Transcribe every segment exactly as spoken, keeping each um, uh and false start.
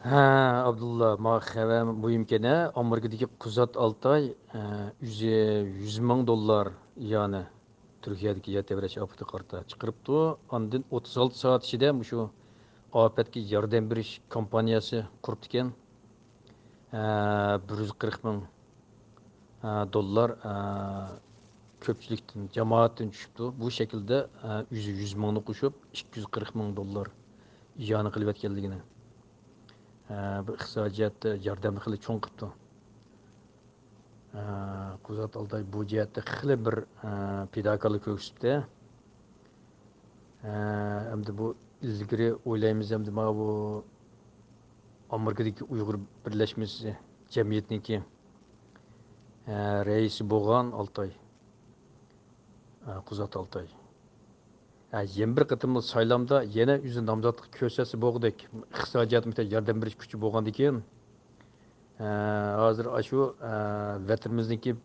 ھە، ئابدۇللا، ما خەۋەر مۇھىمكەن ھە. ئامېرىكىدىكى قۇزات ئالتاي، ئە، يۈز، يۈز مىڭ دوللار يانى تۈركىيەدىكى يەر تەۋرەش ئاپىتىگە قارىتا چىقىرىپتۇ. ئاندىن ئوتتۇز ئالتە سائەت ئىچىدە مۇشۇ ئاپەتكە ياردەم بېرىش كامپانىيەسى قۇرۇپتىكەن. ئە، بىر يۈز قىرىق مىڭ، ئە، دوللار، ئە، كۆپچىلىكتىن، جامائەتتىن چۈشۈپتۇ. بۇ شەكىلدە، ئە، يۈز، يۈز مىڭنى قوشۇپ، ئىككى يۈز قىرىق مىڭ دوللار ئىئانە قىلىۋەتكەنلىكىنى، ئە، بۇ ئىقتىسادىي جەھەتتە ياردەمنى خېلى چوڭ قىپتۇ. ئە، قۇزات ئالتاي بۇ جەھەتتە خېلى بىر، ئە، پىداكارلىق كۆرسىتىپتۇ. ئە، ئەمدى بۇ ئىلگىرى ئويلايمىز، ئەمدى ماۋۇ ئامېرىكىدىكى ئۇيغۇر بىرلەشمىسى جەمئىيىتىنىڭكى، ئە، رەئىسى بولغان ئالتاي، ئە، قۇزات ئالتاي. ئە، يەنە بىر قېتىملىق سايلامدا يەنە ئۆزى نامزاتلىق كۆرسەتسە بولغۇدەك، ئىقتىسادىي جەھەتتىن ياردەم بېرىش كۈچى بولغاندىكىن، ئە، ھازىر ئاشۇ، ئە، ۋەتىنىمىزنىڭكى،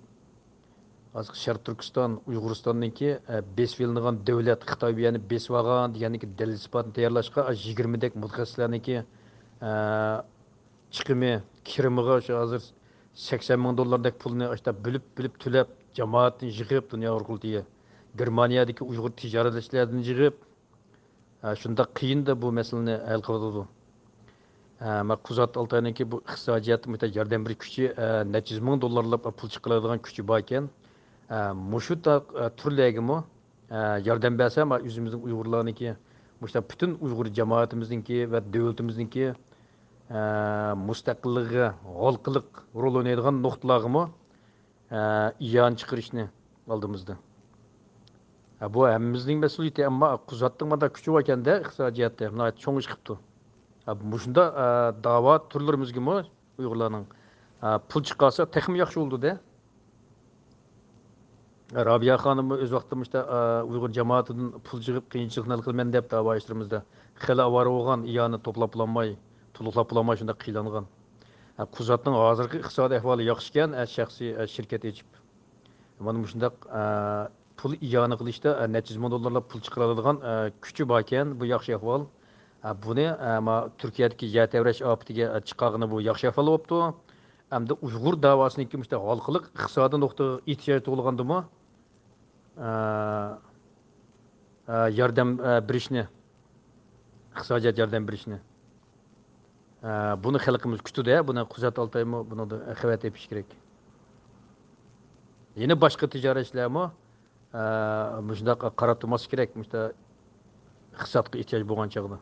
ھازىر شەرقىي تۈركىستان، ئۇيغۇرىستاننىڭكى، ئە، بېسىۋېلىنغان دۆلەت خىتاي بۇ يەرنى بېسىۋالغان دېگەننىڭكى دەلىل ئىسپاتىنى تەييارلاشقا، ئاشۇ يىگىرمىدەك مۇتەخەسسىسلەرنىڭكى، ئە، چىقىمى، كىرىمىغا شۇ ھازىر سەكسەن مىڭ دوللاردەك پۇلنى ئاشۇنداق بۆلۈپ، بۆلۈپ تۆلەپ، جامائەتتىن يىغىپ، دۇنيا ئۇيغۇر قۇرۇلتىيى، گېرمانىيەدىكى ئۇيغۇر تىجارەتچىلەردىن يىغىپ، ھە، شۇنداق قىيىندا بۇ مەسىلىنى ھەل قىلىۋاتىدۇ. ھە، مانا قۇزات ئالتاينىڭكى بۇ ئىقتىسادىي جەھەتتىن مۇشۇنداق ياردەم بېرىش كۈچى، ھە، نەچچە يۈز مىڭ دوللارلاپ پۇل چىقىرىدىغان كۈچى باركەن. ھە، مۇشۇ تا-، ھە، تۈرلەرگىمۇ، ھە، ياردەم بەرسە، مانا ئۆزىمىزنىڭ ئۇيغۇرلارنىڭكى، مۇشۇنداق پۈتۈن ئۇيغۇر جامائىتىمىزنىڭكى ۋە دۆلىتىمىزنىڭكى، ھە، مۇستەقىللىقىغا ھالقىلىق رول ئوينايدىغان نۇقتىلارغىمۇ، ئە، ئىئانە چىقىرىشنى ئالدىمىزدا. ئە، بۇ ھەممىمىزنىڭ مەسئۇلىيىتى، ئەمما قۇزاتنىڭ مانا كۈچى باركەندە ئىقتىسادىي جەھەتتە ناھايىتى چوڭ ئىش قىپتۇ. ئە، مۇشۇنداق، ئە، داۋا تۈرلىرىمىزگىمۇ ئۇيغۇرلارنىڭ، ئە، پۇل چىقارسا تېخىمۇ ياخشى بولىدۇ-دە. رابىيە خانىممۇ ئۆز ۋاقتىدا مۇشۇنداق، ئە، ئۇيغۇر جامائىتىدىن پۇل يىغىپ قىيىنچىلىقنى ھەل قىلىمەن دەپ داۋا ئىشلىرىمىزدا خېلى ئاۋارە بولغان، ئىئانە توپلاپ بولالماي، تولۇقلاپ بولالماي شۇنداق قىينالغان. ھە، قۇزاتنىڭ ھازىرقى ئىقتىسادىي ئەھۋالى ياخشىكەن، ھە، شەخسىي، ھە، شىركەت ئېچىپ. مانا مۇشۇنداق، ھە، پۇل ئىئانە قىلىشتا، ھە، نەچچە يۈز مىڭ دوللارلاپ پۇل چىقىرالىدىغان، ھە، كۈچى باركەن، بۇ ياخشى ئەھۋال. ھە، بۇنى، ھە، ما تۈركىيەدىكى يەر تەۋرەش ئاپىتىگە، ھە، چىقارغىنى بۇ ياخشى ئەھۋال بوپتۇ. ئەمدى ئۇيغۇر داۋاسىنىڭكى مۇشۇنداق ھالقىلىق ئىقتىسادىي نۇقتىغا ئېھتىياج تۇغۇلغاندىمۇ، ھە، ھە، ياردەم، ھە، بېرىشنى، ئىقتىسادىيات ياردەم بېرىشنى. ئە، بۇنى خەلقىمىز كۈتىدۇ، بۇنى قۇزات ئالتايمۇ بۇنىڭدىن خەۋەر تېپىشى كېرەك. يەنە باشقا تىجارەتچىلەرمۇ، ئە، مۇشۇنداق قاراپ تۇرماسلىقى كېرەك، مۇشۇنداق ئىقتىسادقا ئېھتىياج بولغان چاغدا.